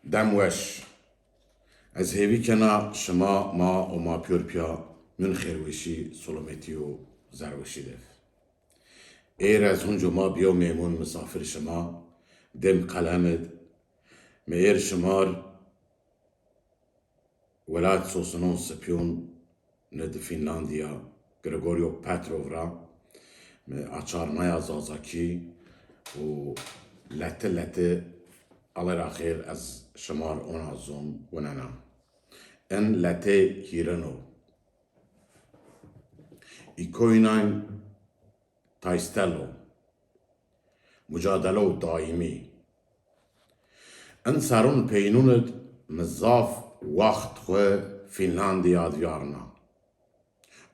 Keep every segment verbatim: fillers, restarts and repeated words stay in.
Dem weş. Ez hêvî kena şima, ma û ma pîyor pîya min xêrweşî, solometî û zerweşî de. Êr ez hunco ma bîyo mêmûn, misafir şima, dêm qelemid, mi êr şimar welat sosunon sipyon ni di Fînlandîya, Gregorio Petrov ra, mi açarnaya zazakî û leti leti, Allay ra xêr, ez şimar ona zon winena. In letê hîrin o. Îkoynayn Taystello. Mucadelo daîmî. In serrûn peynûn id mi zaf waxt xwu Fînlandîya di vîyarna.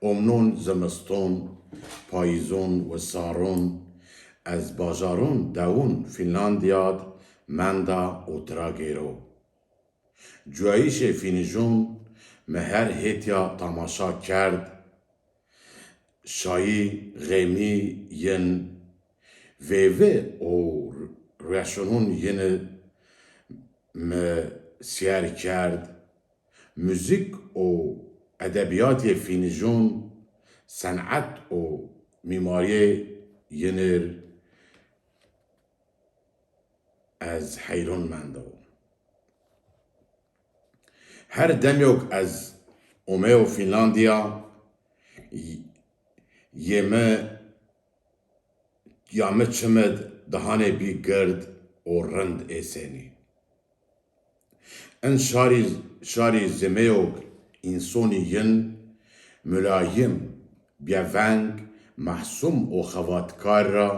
Omnûn, zimiston, payîzûn, wisarûn, ez bajarûn, dewûn Fînlandîya di menda û tira gêro. Cuyayîşê fînijûn mi her hêtya tamaşa kerd, şayî, xêmî yin, vêvi û rueşonûn yini mi sîyer kerd, muzîk û edebîyatê fînijûn, senet û mîmarîyê yinir ez heyrûn mendo. Her demyok ez omeyo Fînlandîya, y-, yê mi, ya mi çimid dihanê bî gird û rind êsenî. In şarî, şarî zimeyok însonî yin, mulayim, bêveng, mehsûm û xebatkar ra,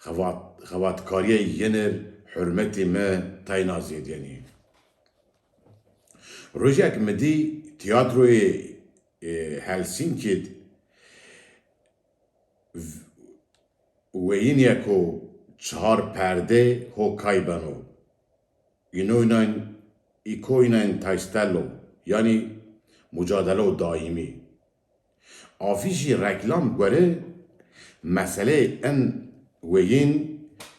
xebat-, xebatkarîyê yinir hurmetî mi tayna zêdyenî. Rojek mi dî tîyatroyê, e, Helsinkî d v-, weyînîyeko çar perde ho kay beno. Înoynayn, Îkoynayn Taystello, yanî mucadelo daîmî. Afîşî reklam gore meseleyê in weyîn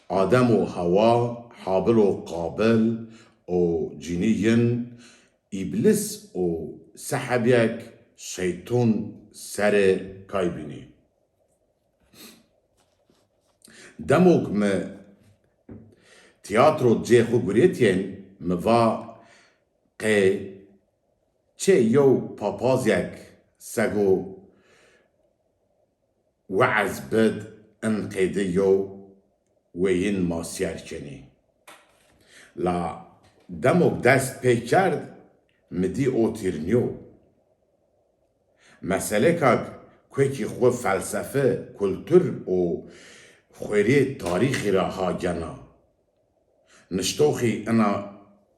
Adem û Hewa, Habil û Qabil û cinî yin, Îblis û sehebîyek şeytûn serê kay bînî. Demok mi tîyatro cê xwu gurêtîyên, mi va qê çê yew papazêk sego we'ez bid in qeyde yew weyîn ma sîyer kenî. La demok dest pê kerd, mi dî o tîr nîyo. Meselêka k-, kuekî xwu felsefe, kultur û xwerîyê tarîxî ra ha gena. Niştoxî ina,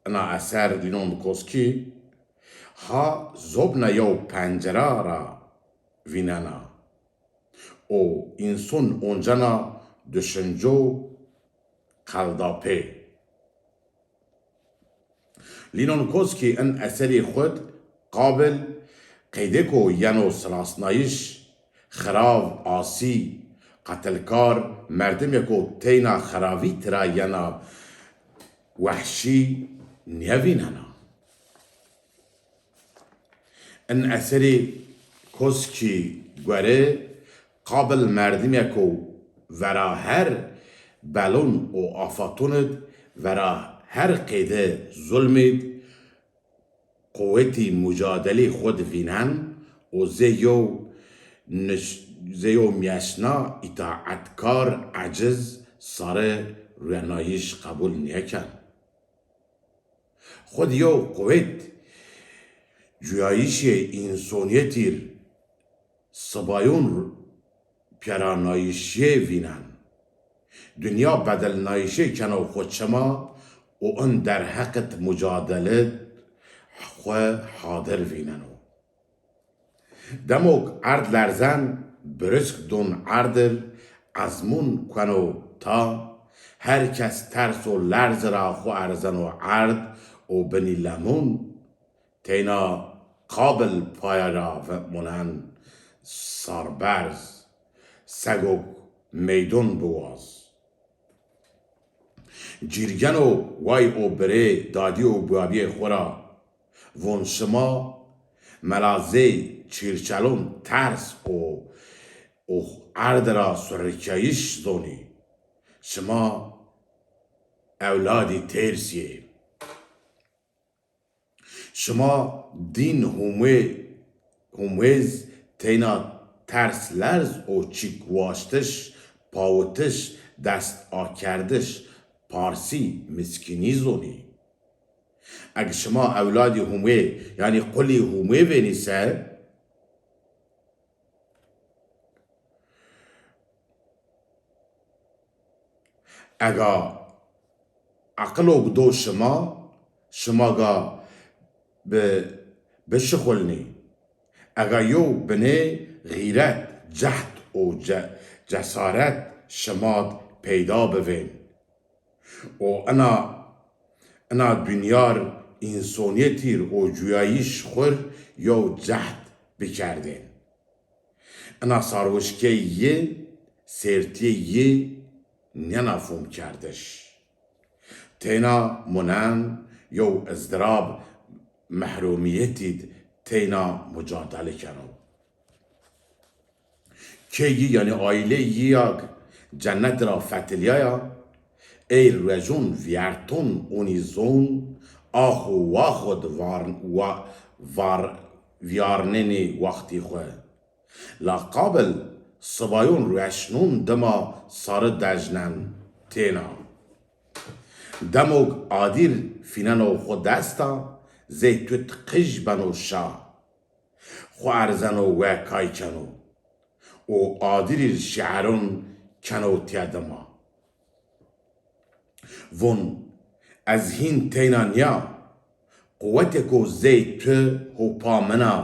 ina eser Lînonkoskî ha zobna yew pencera ra vînena û înson oncena düşünco qelda pê. Lînonkoskî in eserî xwu d Qabil qeydêko yeno silasnayîş, xirav, asî, qetilkar, merdimêko teyna xiravî tira yena wehşî nêvînena. In eserî Koskî gore Qabil merdimêko vera her belon û afatûn id, vera her qeyde zulmî d quwetî mucadelî xwu di vînen û zê yew niş-, zê yew mîyeşna îtaetkar, eciz, sare ruenayîş qebul nêken. Xwu di yew quwet cuyayîşê însonîyetî r sibayûn pêranayîşîyê vînen. Dinya bedelnayîşê keno xwu çima û in derheqit mucadele xwu hadir vîneno. Demok erd lerzen, birisk don erd ir, ezmûn kueno ta, her kes ters û lerz ra xwu erzeno erd û binî lemûn, teyna Qabil paya ra ve-, monen sarberz, segok meydon biwaz. Cîrgeno way û birê, dadî û babîyê xo ra. Von şima mela zey çîrçelon ters û, û erd ra surikayîş zonî. Şima ewladî têrsî yê. Şima dîn Humê-, Humêz teyna ters lerz û çîk waştiş, pawitiş, dest akerdiş parsî, miskînî zonî. Eg şima ewladî Humê, yanî qulî Humê vênî se, ega eqilog do şima, şima ga bi-, bişixulnî. Ega yew binê xîret, cehd û ce-, cesaret şimad peyda bivên. Û ina, ina dinyar însonîyetîr û cuyayîş xwir yew cehd bikerdên. Ina sarwişkey yi, sêrtîyê yi nêna fomkerdiş. Teyna munen yew izdirab mehrûmîyetîd teyna mucadele keno. Kê yi, yanî aîlê yi ya cennet ra fetilîyaya, ey ruejon vîyerton onî zon, ax û wax id var-, wa-, var-, vîyarnenî waxtî xwu. La Qabil sibayon rueşnon dima sari dejnen têna. Demog adîr fîneno xwu desta, zey tut qij beno şa. Xwu erzeno we kay keno û adîrîr şîeron keno tîya dima. Von, ez hîn teyna nîya, quwetêko zey tu hopa min a.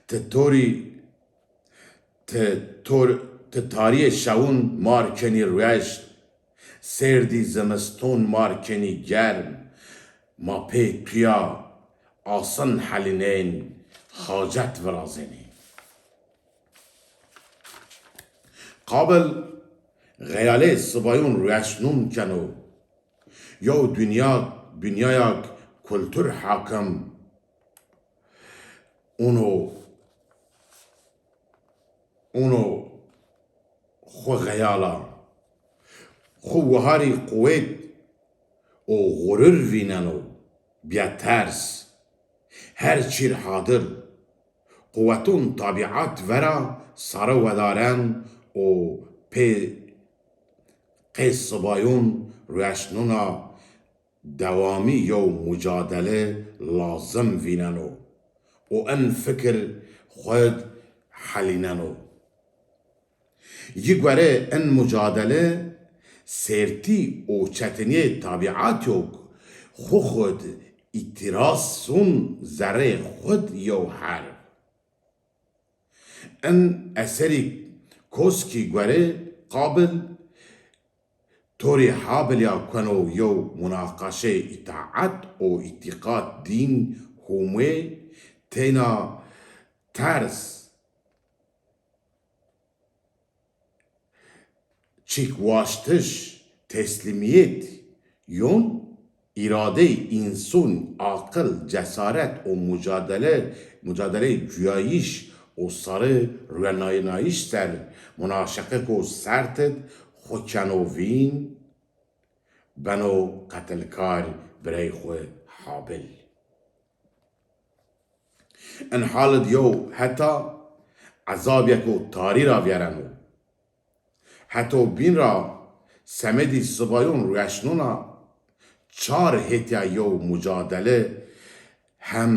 Ti torî, ti tor-, ti tarîyê şewun mar kenî rueşn, sêrdî zimiston mar kenî germ, ma pê tu ya asin helînên, hacet virazenî. Qabil xeyalê sibayon rueşnon keno. Yew dinya, dinyayek kultur hakim. Uno, uno xwu xeyala. Xwu wiharî quwet û xurur vîneno, bîya ters. Her çîr hadir. Quweton tabîat vera sare wedaren û pê qê sibayon rueşnona dewamî yew mucadele lazim vîneno û in fikir xwed helîneno. Yi gore in mucadele sêrtî û çetinîyê tabîatî yo xwu xud îtîraz sun zerrê xud yew herb. In eserî Koskî gore Qabil torî Habil ya kueno yew munaqaşeyê îtaet û îtîqat, dîn, humê, teyna ters, çîkwaştiş, teslîmîyet yon, îradeyê înson, aqil, cesaret û mucadele, mucadeleyê cuyayîş û sarî ruenayîş ser munaşeqeko sert id xwu keno vîn, beno qetilkar birey xwu Habil. In hal id yew heta ezabêko tarî ra vîyereno. Heto bîn ra semedî sibayon rueşnona çar hêtya yew mucadele hem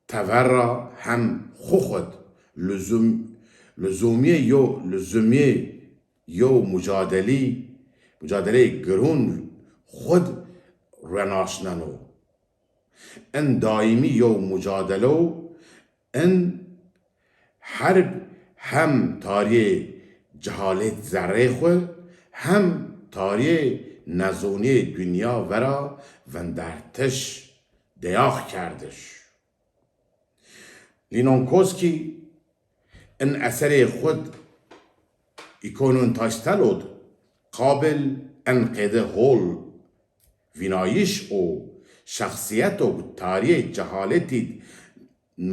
tever ra hem xwu xud luzum-, luzumîyê yew, luzumîyê yew mucadelî, mucadeleyê giron xud ruenaşneno. In daîmî yew mucadele wo, in herb hem tarîyê cehalet zerrê xwu, hem tarîyê nezonîyê dinya vera vindertiş, deyax kerdiş. Lînonkoskî in eserê xwu d Îkonontaştelo d Qabil En qede hol vînayîş û şexsîyetok tarîyê cehaletî d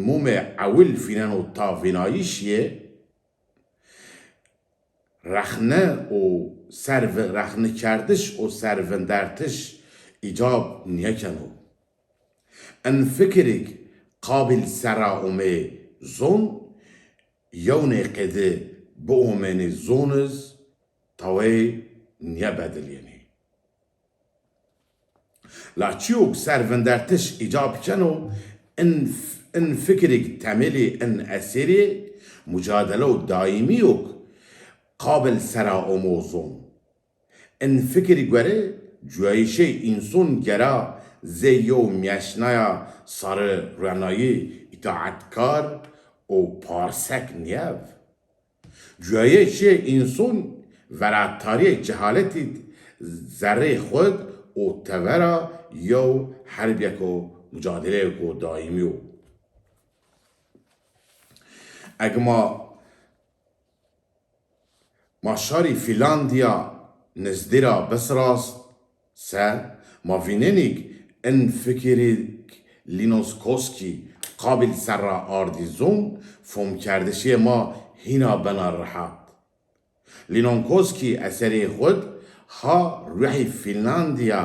mumê ewil vîneno ta vînayîş yê rexne û servi-, rexnekerdiş û servindertiş îcab nîyekeno. En fikirîg qabîl sera omê zon, yewnê qede biomênê zon iz tawey nîyebedilîyenê. La çîyok servindertiş îcab keno, in, in fikirîg temelî in eserî mucadelo dayîmîyok qabîl sera omo zon. In fikirî gore, cuyayîşê înson gera zê yew mîyeşnaya sarî ruenayî, îtaetkar û parsek nîyev. Cuyayîşê înson vera tarîyê cehaletî d zerrê xwu d û tevera yew herbîyeko, mucadeleyêko dayîmî yo. Eg ma, ma şarî Fînlandîya nizdî ra bisirast se, ma vînenîg in fikirîg Lînonkoskî qabîl serra ardî zon, fomkerdişê ma hîna bena rehat. Lînonkoskî eserê xwu d ha ruhî Fînlandîya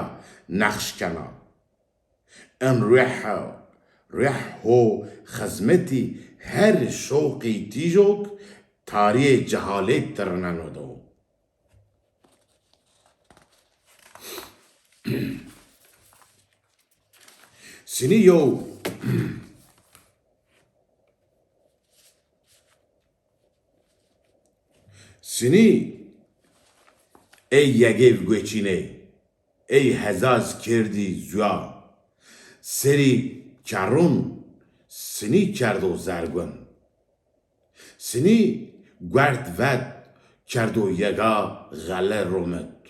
nexş kena. En ruh, ruh ho xizmetî her şoqî tîjok tarîyê cehalet tirneno do. Sinî yew, sinî ey yegêv gueçînê, ey hezaz kerdî zuya, serî kerron sinî kerdo zergun. Sinî guert vet kerdo yega xele romit.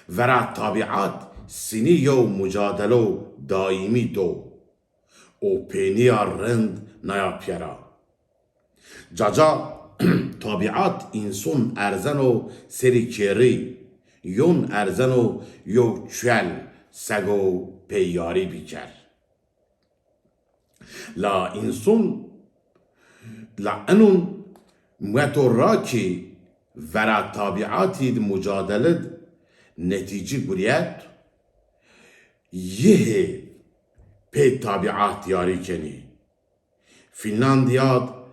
Vera tabîat sinî yew mucadelo dayîmî do û peynîya rind naya pîyera. Caca tabîat înson erzeno serî kêrî, yon erzeno yew çuel sego pê yarî bîker. La înson, la inon mueto ra kî vera tabîatî di mucadele di netîcî guriyet, yihê pê tabîat yarî kenî. Fînlandîya di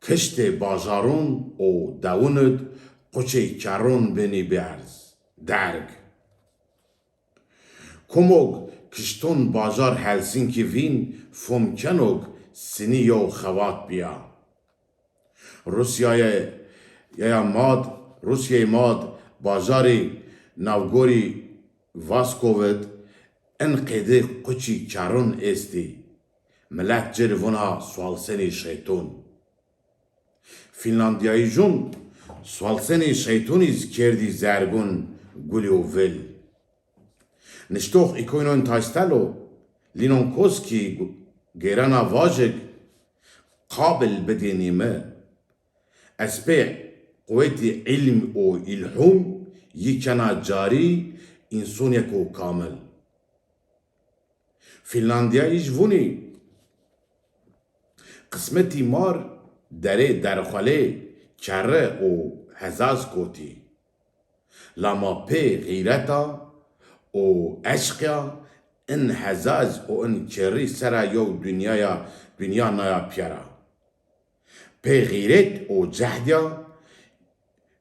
kiştê bajaron û dewin id quçê kerron benî bierz, derg. Komog kişton bajar Helsinkî vîn fom kenog sinî yew xebat bîya. Rûsyayê ya mad, Rûsyayê mad bajarê navgorî Vaskov id in qêdê quçî kerron estî. Milet ci rê vona sualsenê şeyton. Fînlandîyayîjon sualsenê şeytonî zî kerdî zergun, gulî û vil. Niştox Îkoynon Taystelo, Lînonkoskî gêrena vajik, qabil bidênî mi. Ez pê quwetî îlm û îlhûm yî kena carî însonîyeko kamil. Fînlandîyayîj vûnî, qismetî mar derê derxwelê kerre û hezaz kotî. La ma pê xîreta û eşqya in hezaz û in kerrî sera yew dinyaya, dinya naya pîyera. Pê xîret û cehdya,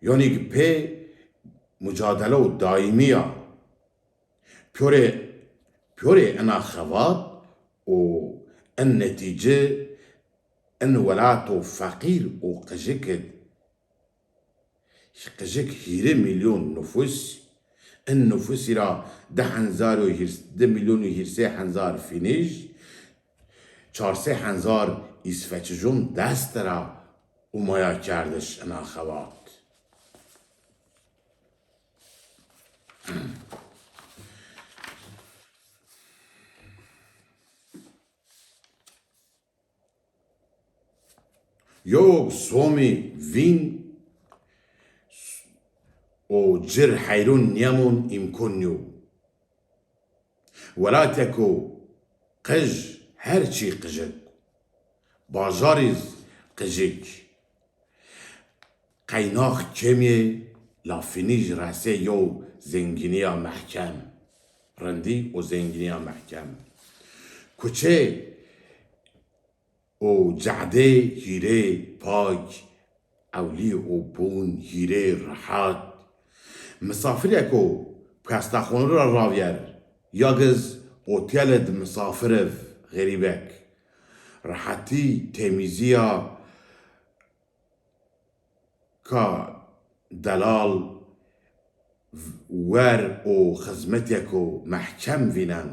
yonîg pê mucadelo dayîmî ya. Pîyorê, pîyorê ina xebat û in netîce in welato feqîr û qijik id, qijik hîrê mîlyon nufus, in nufusî ra di henzar û hîrs-, di mîlyon û hîrsê henzar fînij, çarsê henzar îsveçijon dest ra umaya kerdiş ina xebat. Yewog somî vîn, Cir heyron nîyemon îmkon nîyo. Welatêko qij her çî qijik. Bajarîz qijik. Qeynax kêmî yê la Fînîj resê yew zengînîya mehkem. Rindî û zengînîya mehkem. Kuçe û cadê hîrê pak, ewlî û bûn hîrê rehat. Misafirêko pestaxone ra ravyer, ya giz otêl id misafir iv, xerîbek. Rehetî, temîzîya ka delal, wer û xizmetêko mehkem vînen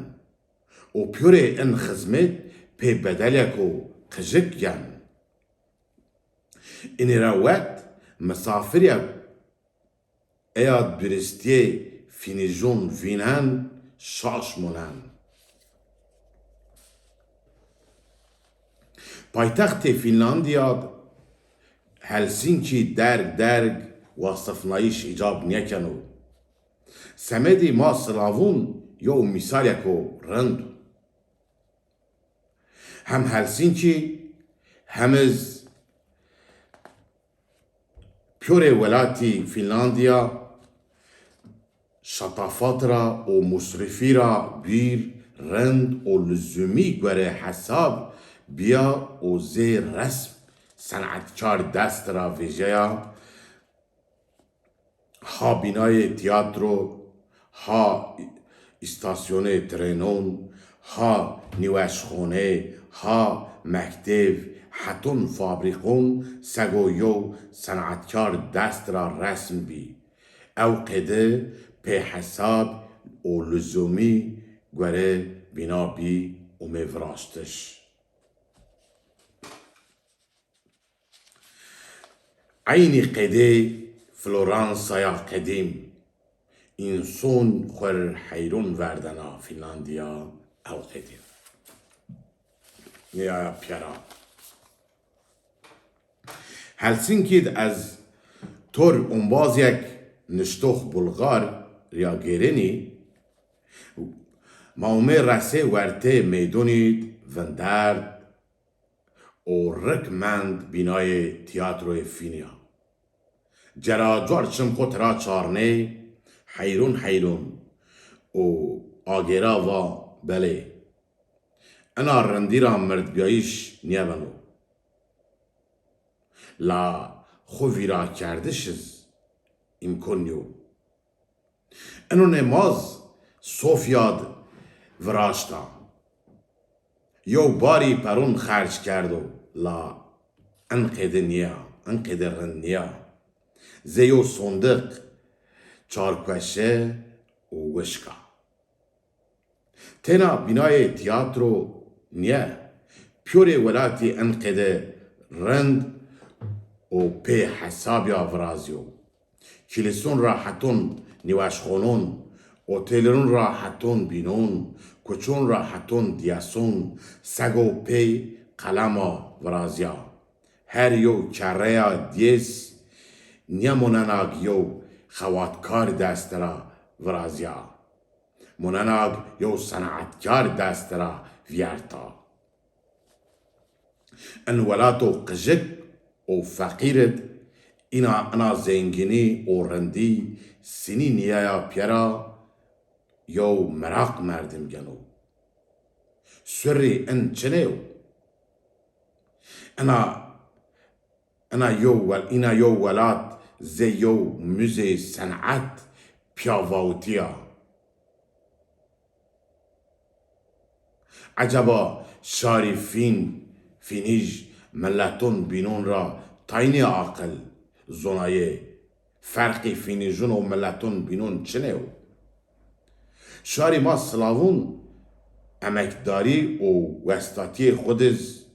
û pîyorê in xizmet pê bedelêko qijik yen. Inî ra wet misafirîya eya duristîyê Fînîjon vînen, şaş munen. Paytextê Fînlandîya Helsînkî derg derg wasifnayîş îcab nêkeno. Semedî ma Slavûn yew mîsalêko rind o. Hem Helsînkî hem iz pîyorê welatî Fînlandîya şatafat ra û musrifî ra bîr, rind û luzumî gore hesab bîya û zê resm senetkar dest ra vejîya. Ha bînayê tîyatro, ha îstasyonê trênon, ha nîweşxone, ha mektêv, heton fabrîkon sego yew senetkar dest ra resm bî. Ew qede pê hesab û luzumî gore bîna bî û mê viraştiş. Eynî qedê Floransaya qedîm, înson xwu r heyron verdena Fînlandîya ew qedîm. Nîyaya pîyera. Helsînkî d ez tor ombazêk niştox Bulgar rîya gêrenî, ma omê resê wertê meydonî d vinderd, û rik mend bînayê tîyatroyê Fînî ya. Cera cuar çim xo tira çarnê, heyron heyron û agêra va, belê, ina rindî ra mirdbîyayîş nîyebeno. La xo vîrakerdiş iz îmkon nîyo. Ino nêmaz Sofya d viraşta. Yew barî peron xerc kerdo, la enqede nîya, enqede rind nîya. Zê yew sondiq çarkueşe û wişk a. Têna bînayê tîyatro nîye, pîyorê welatî enqede rind û pê hesabîya virazîyo. Kilîson ra heton nîweşxonon, otêlon ra heton bînon, kuçon ra heton dîyeson, sego pey qelema virazîya. Her yew kerreya dîyes nîyemonenag yew xewatkar dest ra virazîya. Monenag yew senetkar dest ra vîyerta. In welato qijik û feqîr id îna ina zengînî û rindî sinî nîyaya pîyera yew meraq merdim geno. Surrî in çinê yo? Ina, ina yew wel-, ina yew welat zê yew muzeyê sen'et pîya vawitîya. Eceba şarî Fîn, Fînîj, mileton bînon ra taynî aqil zonayê? Ferqî Fînîjon û mileton bînon çinê yo? Şarî ma Slavûn emekdarî û westatîyê xwu diz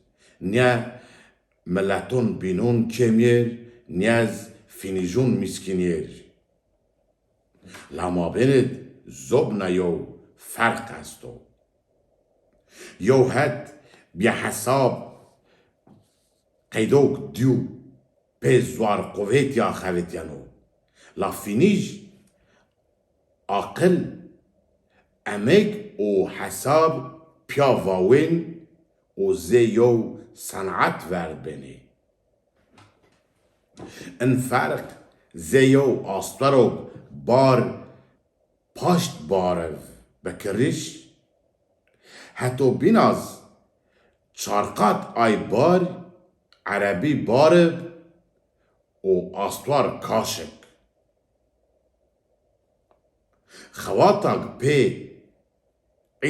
nîye mileton bînon kêmîyêr, nîyez Fînîjon mîskînîyêr. La mabênid zobna yew ferq esto. Yew het bîhesab qeydok dîw pê zuar quvetîya xevetîyeno. La Fînîj qil, emeg û hesab pîya vawên û zê yew senat verd benê. In ferq zê yew astwerok bar paşt barev bikiriş, heto bînaz çar qat ay bar erebî barib û astwar kaşik. Xewatak pê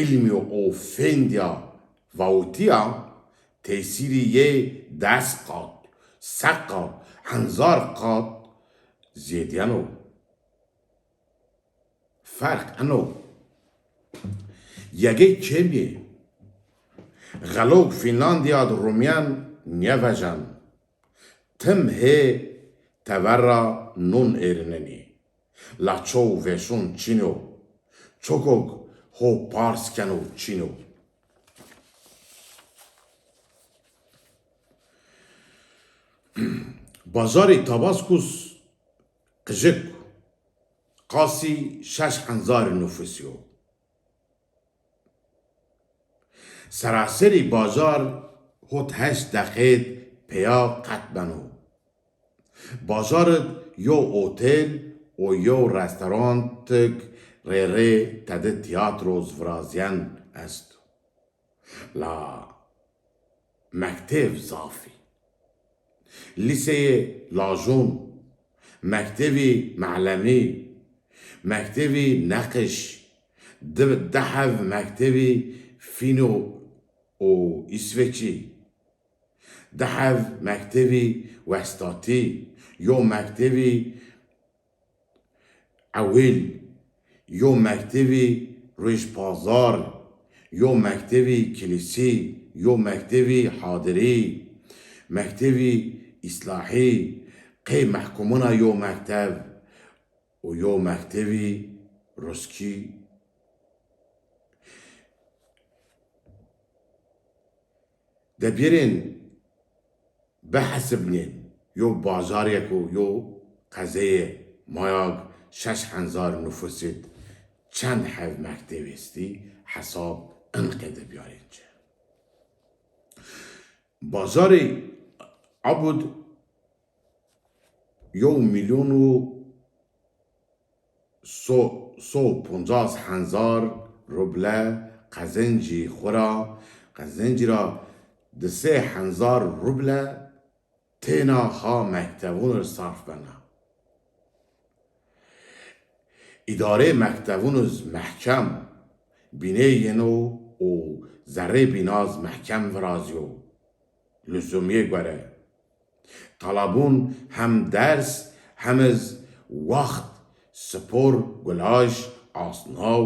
îlmî û fêndîya vawitîya tesîrî yê des qat, se qat, henzar qat zêdîyeno. Ferq eno. Yegê kêmî. Xelog Fînlandîya di rumîyen nêvejen. Tim hê tever ra nun êrinenî. La ço û vêşon çin o. Çokog ho pars keno çin o. Bajarê Tabaskus qijik, qasî şeş henzar nufusî yo. Seraserî bajar hot heşt deqêd pêya qet beno. Bajar id yo otel û yo restorantik rê rê tedi tîyatros virazîyen esto. La mektêv zaf î. Lîseyê lajon, mektevî melemî, mektevî neqiş, di, di heb mektevî fîno û îsveçî, di heb mektevî westatî, yo mektevî ewil, yo mektevî rojpazar, yo mektevî kilîsî, yo mektevî hadirî, mektevî îslahî, qey mehkumuna yo mektev û yo mektevî ruskî. De bêrên bihesibnên, yo bajarêko, yo qezeyê mayag şeş henzar nufusîd çend heb mektevî estî, hesab in qede biyarên ci. Bajarê Abud yo milyon û so, so poncas henzar ruble qezencî xwu ra, qezencî ra di sey henzar ruble têna ha mektevûn ir sarf bena. Îdarê mektevûn iz mehkem bînê yeno û zerrê bînaz mehkem virazîyo. Luzumîyê gore. Talabûn hem ders hem iz waxt, spor, gulaj, asnaw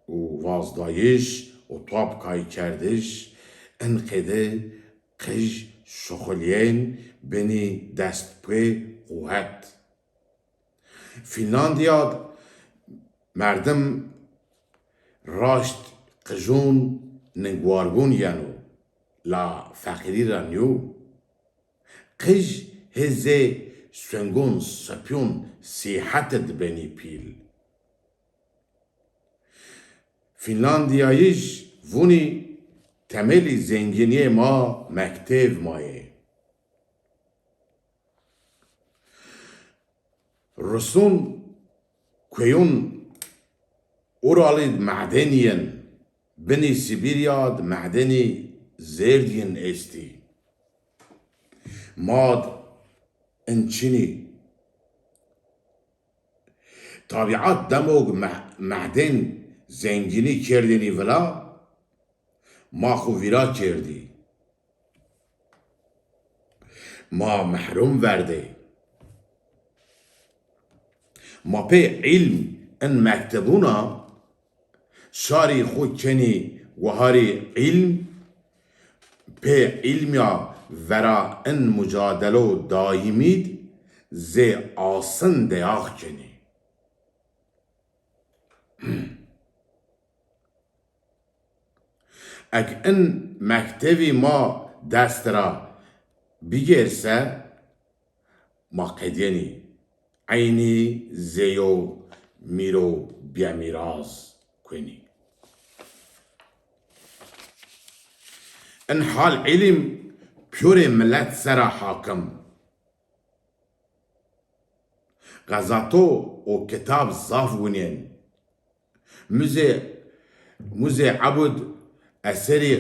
û vazdayiş û top kaykerdiş, in qede qij şuxulîyên binî destpê quwet. Fînlandîya d merdim raşt qijûn ningwarbûn yeno, la feqîrî ra nîyo. Qij hê zê sungûn sipîyûn sîhete di benî pîl. Fînlandîyayij vûnî temelî zengînîyê ma mektêv ma yê. Rusûn kueyûn Uralî d medenî yin, binî Sibîrya d medenî zêrdî yin estî. Ma d in çinî. Tabîat demog me-, mehden zengînî kerdênî vila, ma xwu vîra kerdî. Ma mehrûm verdê. Ma pê îlm in mektebûn a şarî xwu kenî waharî îlm, pê îlmîya vera in mucadelo daîmî d zê asin deyax kenî. Eg in mektevî ma dest ra bigêr se, ma qedîyenî eynî zê yo mîro bîyemîraz kunî. In hal îlim pîyorê milet sera hakim. Qezato û kitab zaf winên. Muzê, Muzê Ebud eserî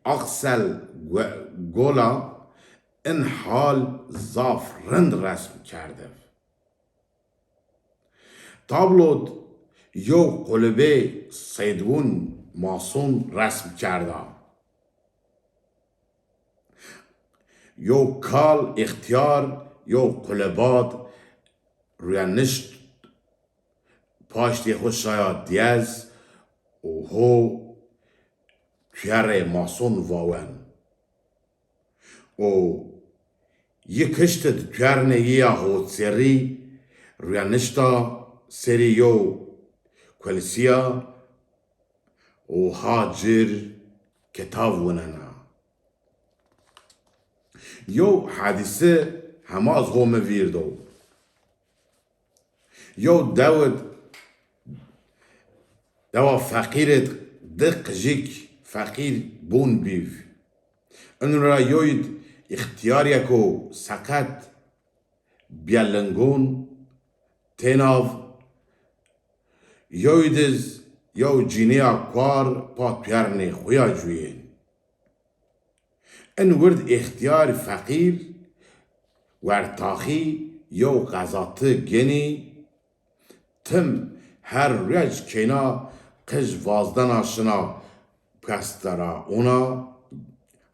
Aksel Gue-, Gola in hal zaf rind resm kerdev. Tablod yew qulibê seydwun mason resm kerda. Yew kal îxtîyar, yew qulebad ruyenişt, paştê xo şaya diyez û ho tuyerê mason vawen. Û yi kiştid tuyernê yi ya hotsêrî ruyenişta serî yew kulsîya û ha cir kitav winena. Yew hedîse hema zî ho mi vîr do. Yew dewid, dewa feqîr id di qijik feqîr bûn bîv. Ino ra yoyid îxtîyarîyeko seqet bîyelingon tênav, yoyid iz yew cînîya kuar pa tuyernê xo ya cuyên. In wird îxtîyar feqîr wertaxî yew qezati genî, tim her ruec keyna qij vazdena şina pestera ona,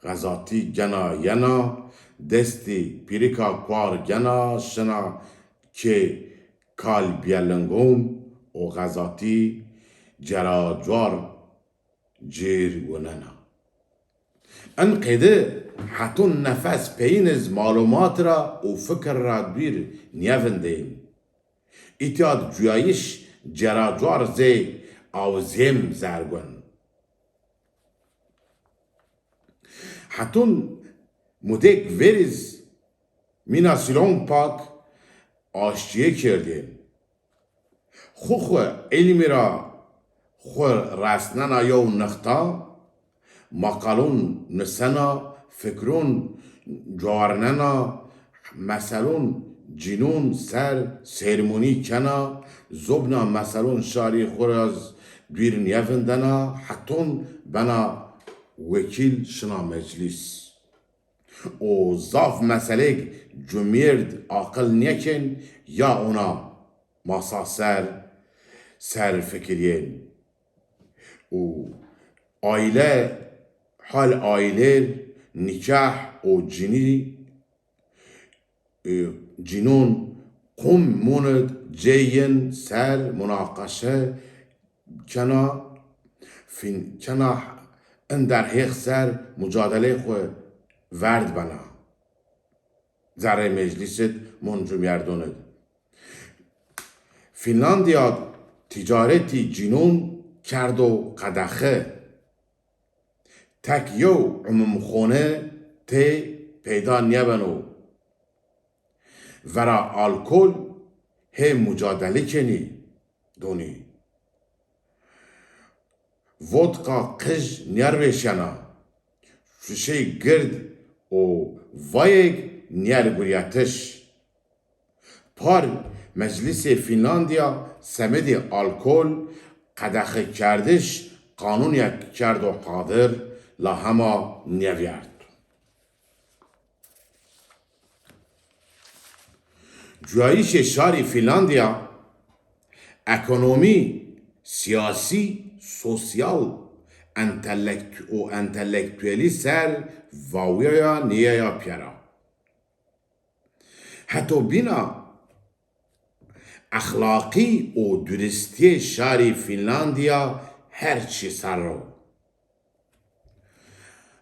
qezatî gena yena, destî pîrika kuar gena şina kê kal bîyelingon û qezatî cera cuar cêr winena. In qeyde heton nefes peyin iz malumat ra û fikir ra dûr nîyevindên. Îtya di cuyayîş cera cuar zey awizêm zergun. Heton mudêk verî z mîna Sîlon Pak aştîye kerdên. Xwu xwu îlmî ra xwu resnena yew nixta, maqalon nusena, fikron cuarnena, meselon cînon ser sermonî kena, zobna meselon şarî xwu ra z dûr nîyevindena, heton bena wekîl şina meclîs. Û zaf meselêk cumîyêrd aqil nêkên ya ona masa ser, ser fikirîyên. Û aîle, hal aîlêr, nîkah û cinî, e, cînon qum munid cê yin ser munaqeşe kena, fîn-, kena in derhêx ser mucadelê xwu verd bena. Zerrê meclîs id mon cumyerdon id. Fînlandîya tîcaretî cînon kerdo qedexe. Tek yew umumxone tê peyda nêbeno. Vera alkol hê mucadelî kenî donî. Vodka qij nêrvêşena. Şuşey gird û vayêg nêrgurîyetiş. Par meclîsê Fînlandîya semedê alkol qedexekerdiş qanûnêk kerdo hadir la hema nêvîyerdo. Cuyayîşê şarî Fînlandîya ekonomî, sîyasî, sosyal, entelekt- û entelektuelî ser vawîyaya nîyaya pîyera. Heto bîna exlaqî û duristîyê şarî Fînlandîya her çî ser o.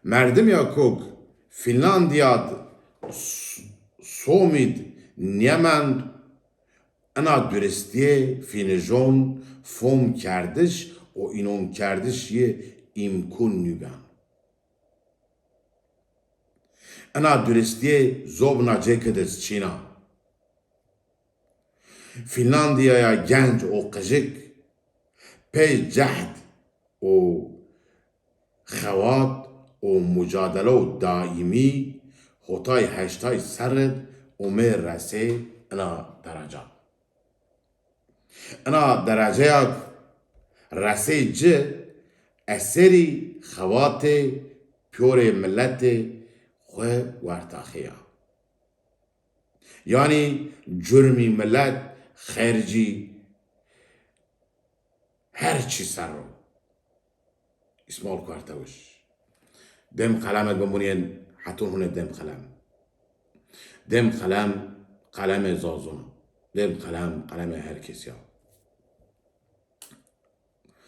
Merdimîya kog Fînlandîya d s- somî d nêmend, ina duristîyê fînijon fom kerdiş û înomkerdiş yê îmkun nîben. Ina duristîyê zobna cêkid iz çîna. Fînlandîyaya genc û qijik Pey cehd û xewat û mucadelew daîmî hotay heştay serrid ûmê resê ina dereca. Ina dereceya resê ci eserî xewatê pîyorê miletê xwu wertaxî ya. Yanî curmî milet, xercî, her çî ser o. Îsmaîl Kuertewiş. Dêm qelemek bimunîyên hetûn hûnê dêm qelem. Dêm qelem, qelemê zazûn o. Dêm qelem, qelemê her kesî ya.